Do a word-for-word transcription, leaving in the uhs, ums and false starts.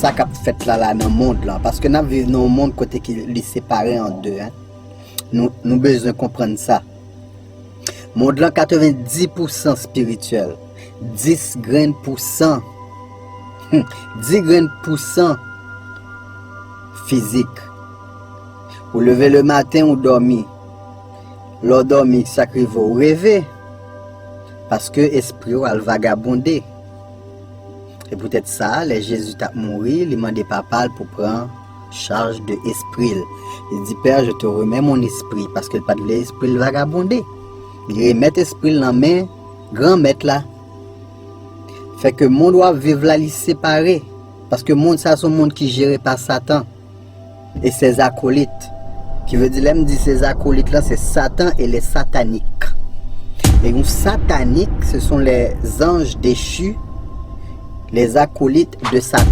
sa k ap fèt la la nan mond lan, paske n ap viv nan yon mond kote ki li separe an de, en. Nou, nou bezwen konprann sa. Mond lan katrevendis pousan espirityèl, dis grenn pousan, dis grenn pousan fizik. Ou leve le maten, ou dòmi. Lè w dòmi, sa k rive w, ou reve. Paske espri w al vagabonde. E poutèt sa, lè Jezi t ap mouri, li mande Papa l pou pran chaj de espri l. Li di, Pè, je te remets mon esprit, paske l pa t vle espri l vagabonde. Li remèt espri l nan men Granmèt la. Fè ke mond w ap viv la, li separe. Paske mond sa, se yon mond ki jere pa Satan e ses acolytes. Ki vle di, lè m di ses acolytes lan, se Satan e les sataniques. E yon satanik, ce sont les anges déchus, les acolytes de Satan.